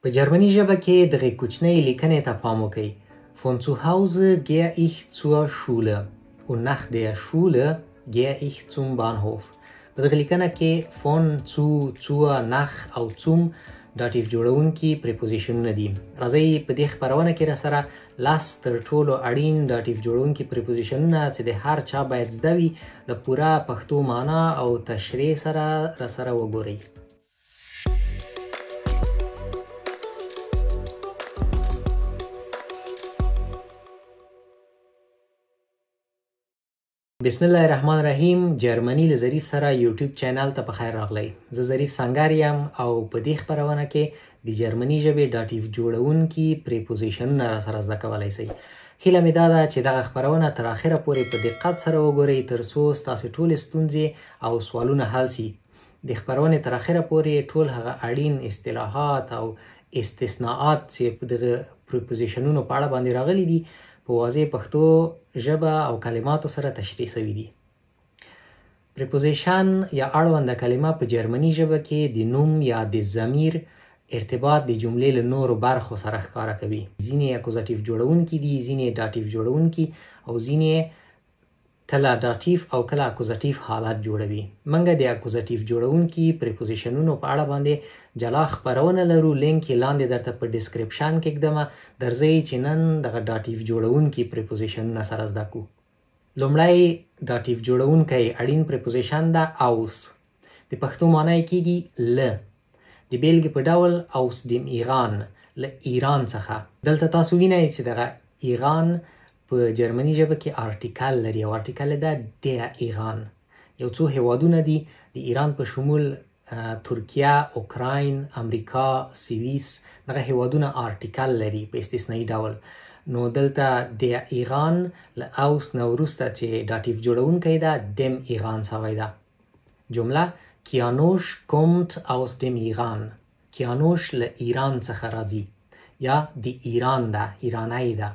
په جرمني ژبه کې دغې کوچنۍ لیکنې ته پام وکړئ، Von zu Hause gehe ich zur Schule und nach der Schule gehe ich zum Bahnhof. په دغه لیکنه کې von، zu، zur، nach او zum داتیف جوړونکي پریپوزیشنونه دي. راځئ په دې خپرونه کې راسره لس تر ټولو اړین داتیف جوړونکي پریپوزیشنونه چې د هر چا باید زده وي له پوره پښتو معنا او تشریح سره راسره وګورئ. بسم الله الرحمن الرحیم. جرمني له ظریف سره یوټیوب چینل ته په خیر راغلی. زه ظریف سنګر یم او په دې خپرونه کې د جرمني ژبې داتیف جوړونکي پریپوزیشنونه را سره زده کولی سئ. هیله مې دا ده چې دغه خپرونه تر اخره پورې په دقت سره وګورئ تر څو ستاسې ټولې ستونزې او سوالونه حل سي. د خپرونې تر اخره پورې ټول هغه اړین اصطلاحات او استثناءات چې په دغه پریپوزیشنونو په اړه باندې راغلي دي په واضح پښتو ژبه او کلماتو سره تشریح سوي دي. پریپوزیشن یا اړونده کلمه په جرمني ژبه کې د نوم یا د ضمیر ارتباط د جملې له نورو برخو سره ښکاره کوي. ځینې اکوزاتیف جوړونکي دي، ځینې داتیف جوړونکي او ځینې کله داتیف او کله اکوزاتیف حالت جوړوي. موږ د اکوزاتیف جوړونکي پریپوزیشنونو په اړه باندې جلا خپرونه لرو، لینک یې لاندې درته په ډیسکریپشن کې ږدمه. درځئ چې نن دغه داتیف جوړونکي پریپوزیشنونه سره زده کړو. لومړی داتیف جوړونکی اړین پریپوزیشن ده aus. د پښتو معنی یې کیږي له. د بیلګې په ډول aus dem ایران، له ایران څخه. دلته تاسو وینئ چې دغه ایران په جرمني ژبه کې آرټیکل لري او آرټیکل ده der ایران. یو څو هیوادونه دي د ایران په شمول، ترکیه، اوکراین، امریکا، سویس، دغه هیوادونه آرټیکل لري په استثنایي ډول. نو دلته der ایران له aus نه وروسته چې داتیف جوړونکی ده dem ایران سوی ده. جمله کیانوش kommt aus dem ایران، کیانوش له ایران څخه راځي یا د ایران ده، ایرانی ده.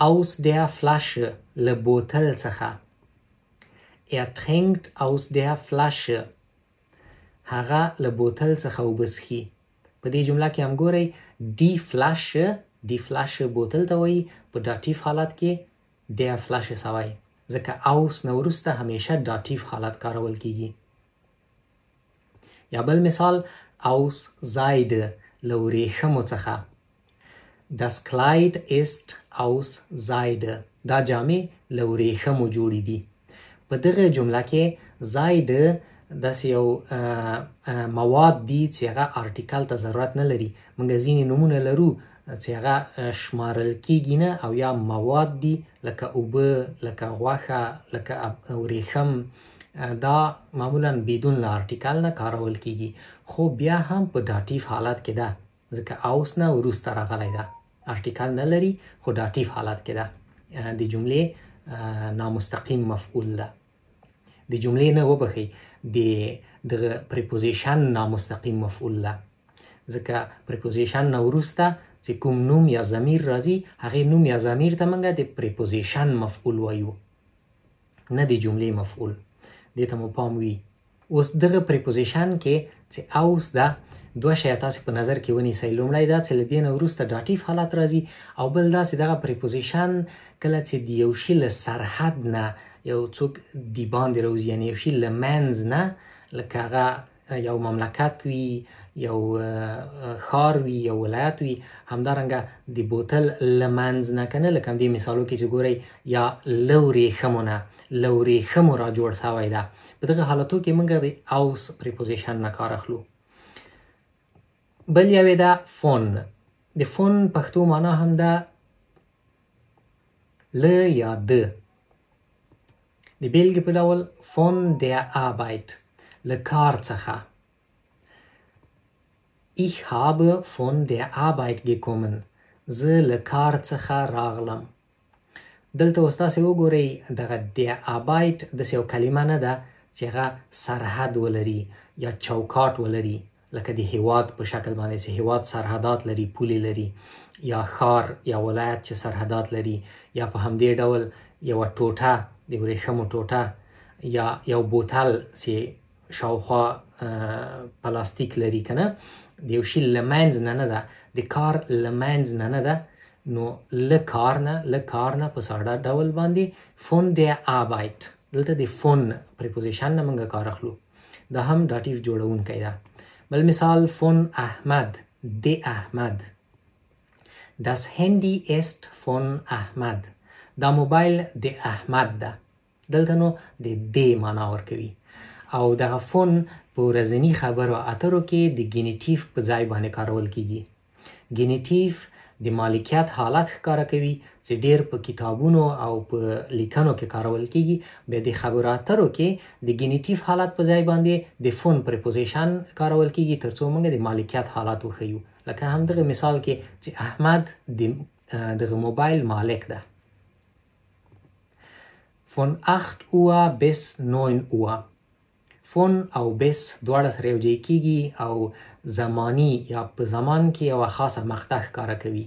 Aus der Flasche، له بوتل څخه. Er trinkt aus der Flasche، هغه له بوتل څخه اوبه څښي. په دې جمله کې هم ګورئ die Flasche، die Flasche بوتل ته وایي، په داتیف حالت کې der Flasche سوی، ځکه aus نه وروسته همیشه داتیف حالت کارول کیږي. یا بل مثال aus Seide، له وریښمو څخه. Das Kleid ist aus Seide، دا جامې له وریښمو جوړې دي. په دغه جمله کې Seide داسې یو مواد دي چې هغه آرټیکل ته ضرورت نه لري. موږ ځینې نومونه لرو چې هغه شمارل کیږي نه او یا مواد دي لکه اوبه، لکه غوښه، لکه وریښم، دا معمولا بدون له آرټیکل نه کارول کیږي، خو بیا هم په داتیف حالت کې ده، ځکه aus نه وروسته راغلی ده، آرټیکل نه لري خو داتیف حالت کې ده، د جملې نامستقیم مفعول ده. د جملې نه وبخښئ، د دغه پریپوزیشن نامستقیم مفعول ده، ځکه پریپوزیشن نه وروسته چې کوم نوم یا ضمیر راځي هغې نوم یا ضمیر ته موږ د پریپوزیشن مفعول وایو، نه د جملې مفعول. دې ته مو پام وي. اوس دغه پریپوزیشن کې چې aus ده دوه شیه تاسې په نظر کې ونیسئ. لومړی دا چې له دې نه وروسته داتیف حالت راځي، او بل دا چې دغه پریپوزیشن کله چې د یو شي له سرحد نه یو څوک د باندې راوځي، یعنې یو شي له منځ نه، لکه هغه یو مملکت وي، یو ښار وي، یو ولایت وي، همدارنګه د بوتل له منځ نه که نه، لکه همدې مثالو کې چې ګورئ، یا له وریښمو نه، له وریښمو را جوړ سوی ده. په دغه حالتو کې موږ د aus پریپوزیشن نه کار اخلو. بل یو ده von. د von پښتو معنا هم ده له یا د. د بیلګې په ډول von der Arbeit، له کار څخه. Ich habe von der Arbeit gekommen، زه له کار څخه راغلم. دلته اوس تاسې وګورئ دغه der Arbeit داسې یو کلمه نه ده چې هغه سرحد ولري یا چوکاټ ولري، لکه د هیواد په شکل باندې چې هیواد سرحدات لري، پولې لري، یا ښار یا ولایت چې سرحدات لري، یا په همدې ډول یوه ټوټه، د وریښمو ټوټه، یا یو بوتل چې شاوخوا پلاستیک لري که نه، د یو شي له منځ نه نه ده، د کار له منځ نه نه ده، نو له کار نه، له کار نه په ساده ډول باندې von der Arbeit. دلته د von preposition نه موږ کار اخلو، دا هم Dativ جوړونکی ده. بل مثال von احمد، د احمد. Das Handy ist von احمد. دا موبایل د احمد ده. دلته نو د دې معنا ورکوي. او دغه von په ورځني خبرو اترو کې د Genitiv په ځای باندې کارول کیږي. Genitiv د مالکیت حالت ښکاره کوي چې ډیر په کتابونو او په لیکنو کې کارول کیږي. بیا د خبرو اترو کې د Genitiv حالت په ځای باندې د von preposition کارول کیږي ترڅو موږ د مالکیت حالت وښیو. لکه همدغه مثال کې چې احمد د دغه موبایل مالک ده. Von 8 Uhr bis 9 Uhr. von او bis دواړه سره یو ځای کیږي او زمانی یا په زمان کې یوه خاصه مقطع ښکاره کوي،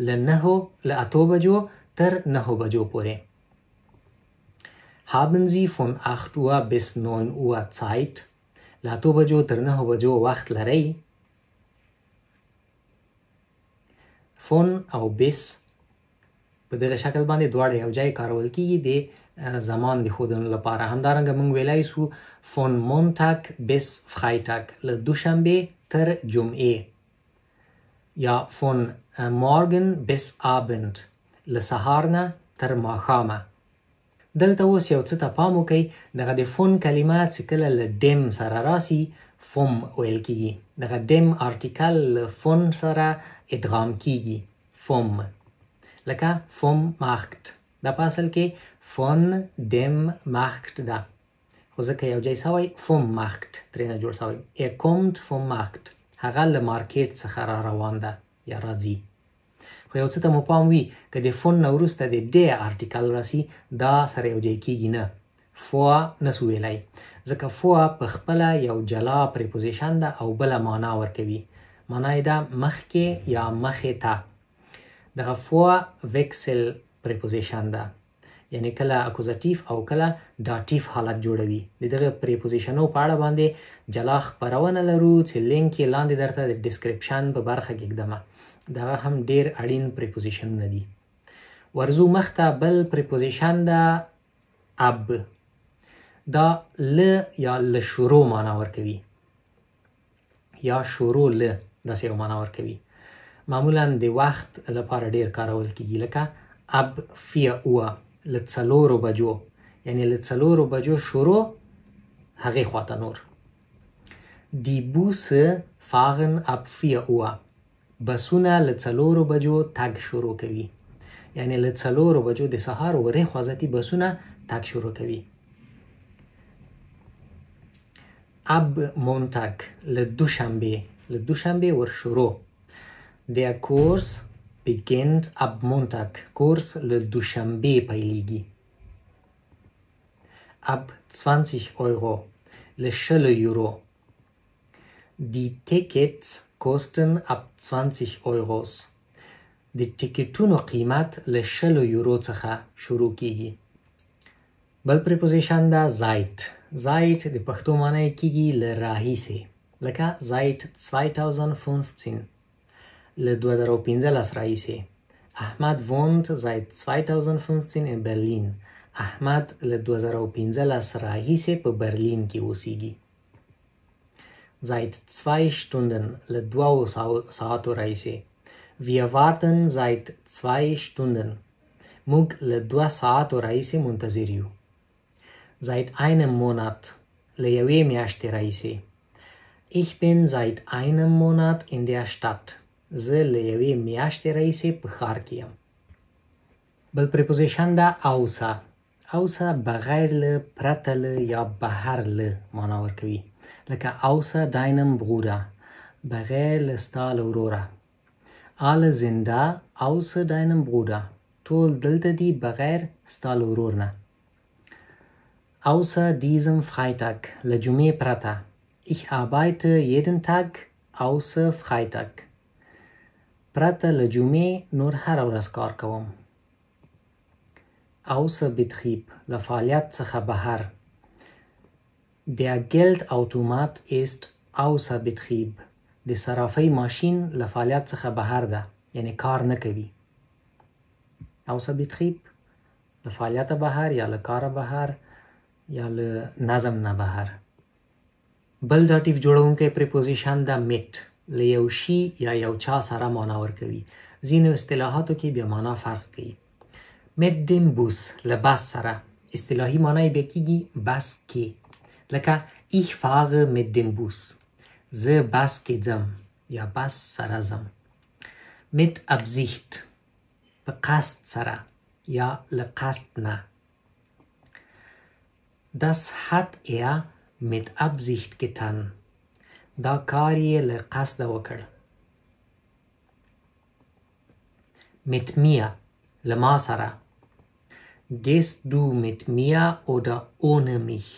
له نهو له اتو بجو تر نهو بجو پورې. Haben Sie von 8 Uhr bis 9 Uhr Zeit؟ له اتو بجو تر نهو بجو وخت لرئ؟ von او bis په دغه شکل باندې دواړه یو ځای کارول کیږي د زمان د ښودلو لپاره. همدارنګه موږ ویلای سو von Montag bis Freitag، له دوشنبې تر جمعې، یا von Morgen bis Abend، له سهار نه تر ماښامه. دلته اوس یو څه ته پام وکئ، دغه د von کلمه چې کله له dem سره راسي vom ویل کیږي. دغه dem Artikel له von سره ادغام کیږي، vom، لکه vom Markt. دا په اصل کې von dem Markt ده، خو ځکه یو ځای سوی vom Markt ترېنه جوړ سوی. Er kommt vom Markt، هغه له مارکیټ څخه را روان ده یا راځي. خو یو څه ته مو پام وي که د von نه وروسته د der Artikel راسي دا سره یو ځای کیږي نه، vor نه سو ویلی، ځکه vor په خپله یو جلا preposition ده او بله معنا ورکوي. معنا یې ده مخکې یا مخې ته. دغه vor Wechsel preposition ده، یعنی کله Akkusativ او کله Dativ حالت جوړوي. د دغه preposition و په اړه باندې جلا خپرونه لرو چې لینک یې لاندې درته د description په برخه کې ږدمه. دغه هم ډیر اړین preposition ونه دي. ورځو مخته بل preposition ده ab. دا له یا له شروع معنا ورکوي، یا شروع له داسې یو معنا ورکوي. معمولا د وخت لپاره ډیر کارول کیږي، لکه ab 4 Uhr، له څلورو بجو، یعنی له څلورو بجو شروع هغې خواته نور. Die Busse fahren ab 4 Uhr، بسونه له څلورو بجو تګ شروع کوي، یعنی له څلورو بجو د سهار ورې خوا ځتي بسونه تګ شروع کوي. ab Montag، له دوشنبې، له دوشنبې ور شروع. Der Kurs beginnt ab Montag، کورس له دوشنبې پیلیږي. ab 20 Euro، له شلو یورو. Die Tickets kosten ab 20 Euros، د ټیکټونو قیمت له شلو یورو څخه شروع کیږي. بل preposition ده seit. seit د پښتو معنی کیږي له راهیسې، لکه seit 2015، له 2015 راهیسې. احمد wohnt seit 2015 in Berlin. احمد له 2015 راهیسې په برلین کې اوسیږي. Seit 2 Stunden، له دوو ساعتو راهیسې. Wir warten seit 2 Stunden، موږ له دوه ساعتو راهیسې منتظر یو. Seit einem Monat، له یوې میاشتې راهیسې. Ich bin seit einem Monat in der Stadt، زه له یوې میاشتې راهیسې په ښار کې یم. بل preposition ده außer. außer بغیر له، پرته له یا بهر له معنا ورکوي، لکه außer deinem Bruder، بغیر له ستا له وروره. Alle sind da außer deinem Bruder، ټول دلته دي بغیر ستا له ورور نه. Außer diesem Freitag، له جمعې پرته. Ich arbeite jeden Tag außer Freitag، پرته له جمعې نور هره ورځ کار کوم. Außer Betrieb، له فعالیت څخه بهر. Der Geldautomat ist außer Betrieb، د صرافۍ ماشین له فعالیت څخه بهر ده، یعنی کار نه کوي. Außer Betrieb، له فعالیته بهر یا له کاره بهر یا له نظم نه بهر. بل Dativ جوړونکی preposition ده mit، له یو شي یا یو چا سره معنا ورکوي. ځینو اصطلاحاتو کې بیا معنا فرق کوي. Mit dem Bus، له بس سره، اصطلاحي معنا یې بیا کیږي بس کې، لکه ich fahre mit dem Bus، زه بس کې ځم یا بس سره ځم. Mit Absicht، په قصد سره یا له قصد نه. Das hat er mit Absicht getan، دا کار یې له قصده وکړ. Mit mir، له ما سره. Gehst du mit mir oder ohne mich،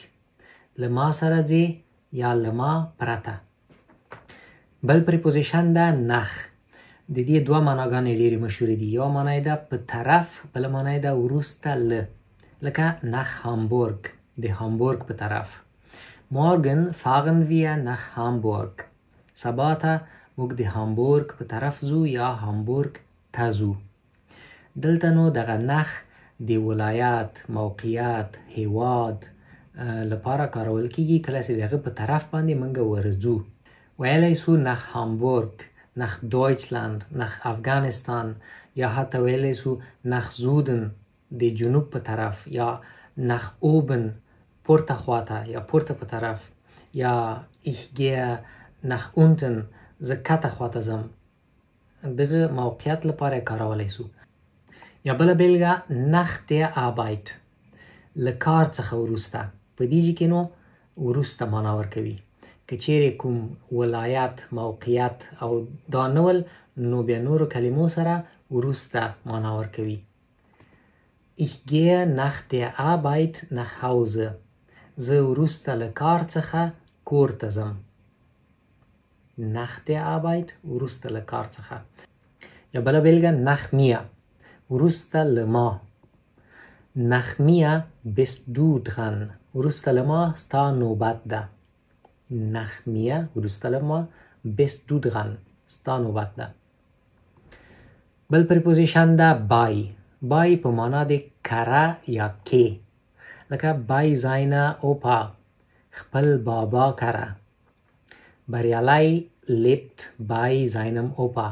له ما سره ځې یا له ما پرته. بل preposition ده nach. د دې دوه معناګانې ډېرې مشهورې دي. یوه معنا یې ده په طرف، بله معنا یې ده وروسته له، لکه nach Hamburg، د هامبورګ په طرف. Morgen fahren wir nach Hamburg، سبا ته موږ د هامبورګ په طرف ځو یا هامبورګ ته ځو. دلته نو دغه nach د ولایت، موقعیت، هیواد لپاره کارول کیږي کله چې د هغه په طرف باندې موږ ورځو. ویلی سو nach Hamburg، nach Deutschland، nach Afghanistan، یا حتی ویلی سو nach Süden، د جنوب په طرف، یا nach oben، پورته خواته یا پورته په طرف، یا ich gehe nach unten، زه کته خواته ځم. دغه موقعیت لپاره کارولی سو. یا بله بېلګه nach der Arbeit، له کار څخه وروسته. په دې ځای کې نو وروسته معنا ورکوي. که چیرې کوم ولایت، موقعیت او دا نه ول نو بیا نورو کلمو سره وروسته معنا ورکوي. Ich gehe nach der Arbeit nach Hause، زه وروسته له کار څخه کور ته ځم. Nach der Arbeit، وروسته له کار څخه. یا بله بېلګه nach mir، وروسته له ما. Nach mir bist du dran، وروسته له ما ستا نوبت ده. Nach mir، وروسته له ما، bist du dran، ستا نوبت ده. بل preposition ده bei. Bei په معنا د کره یا کې، لکه bei seiner Opa، خپل بابا کره. بریالی lebt bei seinem Opa،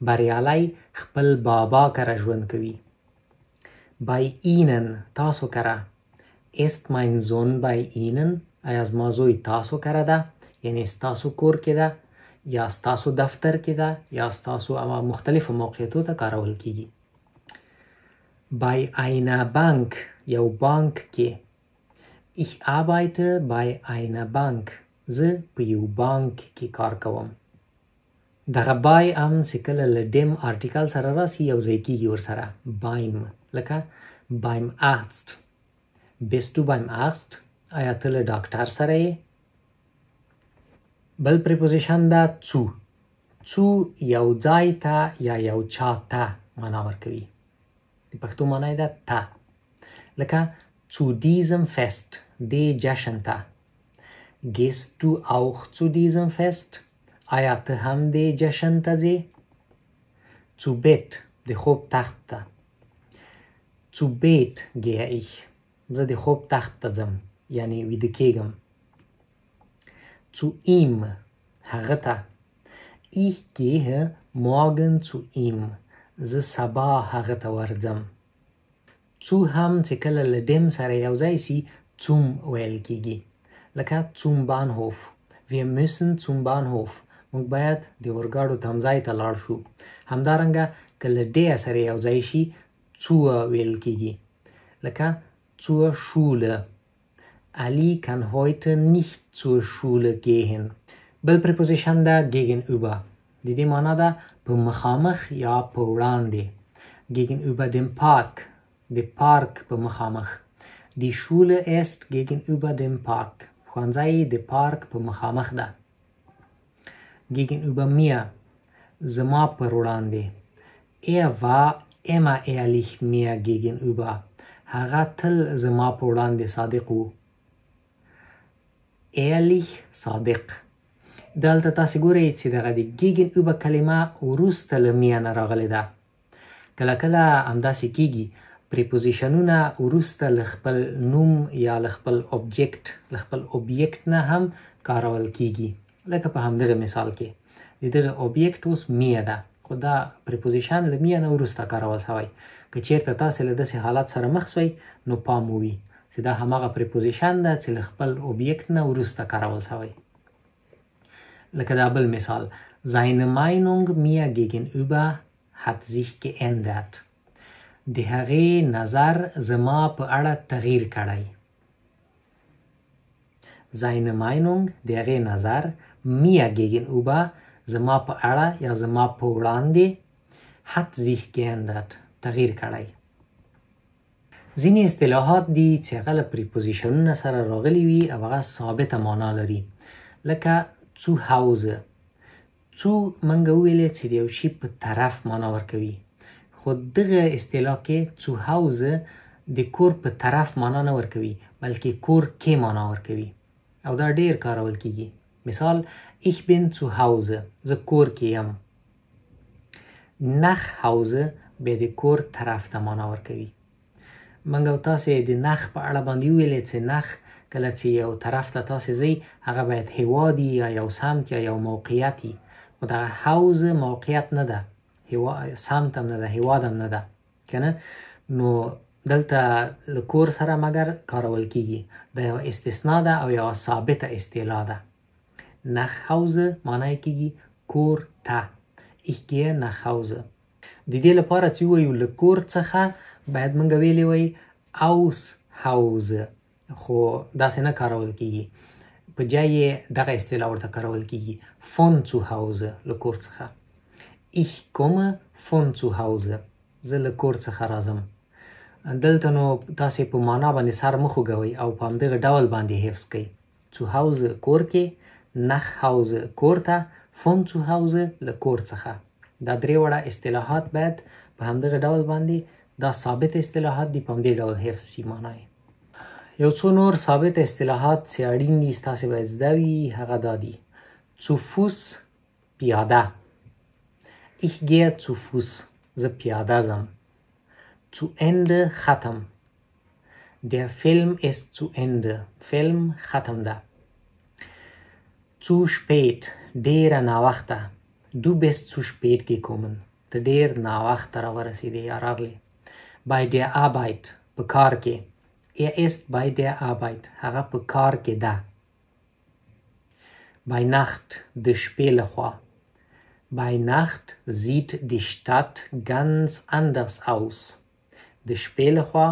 بریالی خپل بابا کره ژوند کوي. Bei Ihnen، تاسو کره. Ist mein Sohn bei Ihnen، ایا زما زوی تاسو کره ده، یعنی ستاسو کور کې ده یا ستاسو دفتر کې ده یا ستاسو اما مختلفو موقعیتو ته کارول کیږي. Bei einer Bank، یو بانک کې. Ich arbeite bei einer Bank، زه په یو بانک کې کار کوم. دغه bei هم چې کله له dem Artikel سره راسي یو ځای کیږي ورسره beim، لکه beim Arzt. Bist du beim Arzt؟ آیا ته له ډاکټر سره یې؟ بل preposition ده zu. Zu یو ځای ته یا یو چا ته معنا ورکوي. د پښتو معنا یې ده ته، لکه zu diesem Fest، دې جشن ته. Gehst du auch zu diesem Fest؟ آیا ته هم دې جشن ته ځې؟ Zu Bett، د خوب تخت ته. Zu Bett gehe ich، زه د خوب تخت ته ځم، یعنی ویده کیږم. Zu ihm، هغه ته. Ich gehe morgen zu ihm، زه سبا هغه ته ورځم. Zu هم چې کله له dem سره یو ځای سي zum ویل کیږي، لکه zum Bahnhof. Wir müssen zum Bahnhof، موږ باید د اورګاډو تمځای ته لاړ شو. همدارنګه که له der سره یو ځای شي zur ویل کیږي، لکه zur Schule. Ali kann heute nicht zur Schule gehen. بل preposition ده gegenüber. د دې معنا ده په مخامخ یا په وړاندې. Gegenüber dem Park، د پارک په مخامخ. Die Schule ist gegenüber dem Park، ښوونځی د پارک په مخامخ ده. Gegenüber mir، زما پر وړاندې. Er war immer ehrlich mir gegenüber، هغه تل زما په وړاندې صادق و. Ehrlich، صادق. دلته تاسې ګورئ چې دغه د gegenüber کلمه وروسته له mir نه راغلې ده. کله کله همداسې کیږي، پریپوزیشنونه وروسته له خپل نوم یا له خپل object، له خپل Objekt نه هم کارول کیږي. لکه په همدغه مثال کې د دغه Objekt اوس mir ده، خو دا preposition له mir نه وروسته کارول شوی. که چیرته تاسې له داسې حالت سره مخ شوئ نو پام مو وي چې دا هماغه preposition ده چې له خپل Objekt نه وروسته کارول شوی. لکه دا بل مثال، seine Meinung mir gegenüber hat sich geändert. د هغې نظر زما په اړه تغییر کړی. seine Meinung، د هغې نظر، mir gegenüber، زما په اړه یا زما په وړاندې، hat sich geändert، تغییر کړی. ځینې اصطلاحات دي چې هغه له پریپوزیشنونه سره راغلي وي او هغه ثابته معنا لري، لکه zu Hause. zu موږ وویلې چې د یو شي په طرف معنا ورکوي، خو دغه اصطلاح کې zu Hause د کور په طرف معنا نه ورکوي، بلکې کور کې معنا ورکوي او دا ډیر کارول کیږي. مثال، ich bin zu Hause، زه کور کې یم. nach Hause بیا د کور طرف ته معنا ورکوي. موږ او تاسې د nach په اړه باندې وویلې چې nach کله چې یو طرف ته تاسې ځئ هغه باید هیواد یا یو سمت یا یو موقعیت وي، خو دغه Hause موقعیت نه ده، سمت هم نه ده، هیواد هم نه ده، که نه؟ نو دلته له کور سره مګر کارول کیږي. دا یوه استثنا ده او یوه ثابته اصطلاح ده. nach Hause معنا یې کیږي کور ته. ich gehe nach Hause. د دې لپاره چې ووایو له کور څخه باید موږ ویلي وای aus Hause، خو داسې نه کارول کیږي. په جای یې دغه اصطلاح ورته کارول کیږي، von zu Hause، له کور څخه. ich komme von zu Hause، زه له کور څخه راځم. دلته نو تاسې په معنا باندې سر مه خوږوئ او په همدغه ډول باندې حفظ کړئ. zu Hause کور کې، nach Hause کور ته، von zu Hause له کور څخه. دا درې واړه اصطلاحات باید په همدغه ډول باندې، دا ثابت اصطلاحات دي، په همدې ډول حفظ سي معنا یې. یو څو نور ثابت اصطلاحات چې اړین دي ستاسې باید زده وي هغه دا دي: zu Fuß پیاده، ich gehe zu Fuß، زه پیاده ځم. zu Ende ختم، der Film ist zu Ende، فلم ختم ده. zu spät ډېره ناوخته، du bist zu spät gekommen، ته ډېر ناوخته راورسېدې یا راغلې. bei der Arbeit په کار کې، er ist bei der Arbeit، هغه په کار کې ده. bei Nacht د شپې لخوا، bei Nacht sieht die Stadt ganz anders aus، د شپې لخوا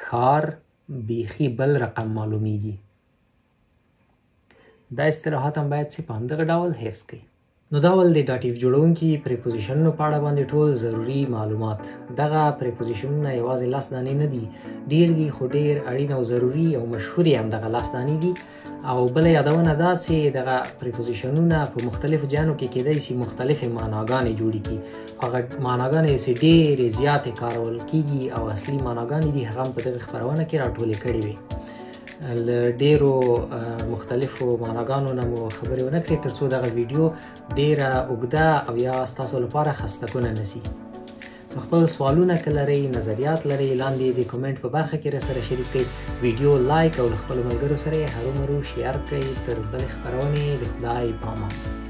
ښار بیخي بل رقم معلومیږي. دا اصطلاحات هم باید چې په همدغه ډول حفظ کړئ. نو دا ول د Dativ جوړونکي پریپوزیشنونو په اړه باندې ټول ضروري معلومات. دغه پریپوزیشنونه یوازې لس دانې نه دي، ډېر دي، خو ډېر اړین او ضروري او مشهورې هم دغه لس دانې دي. او بله یادونه دا چې دغه پریپوزیشنونه په مختلفو ځایونو کې کېدای سي مختلفې معناګانې جوړې کړي، هغه معناګانې چې ډېرې زیاتې کارول کیږي او اصلي معناګانې دي هغه هم په دغه خپرونه کې راټولې کړې وې. له ډېرو مختلفو معناګانو نه مو خبرې ونه کړې ترڅو دغه ویډیو ډېره اوږده او یا ستاسو لپاره خستکونه نه سي. نو خپل سوالونه که لرئ، نظریات لرئ، لاندې د comment په برخه کې راسره شریک کړئ. ویډیو like او له خپلو ملګرو سره یې هرومرو share کړئ. تر بلې خپرونې د خدای پامان.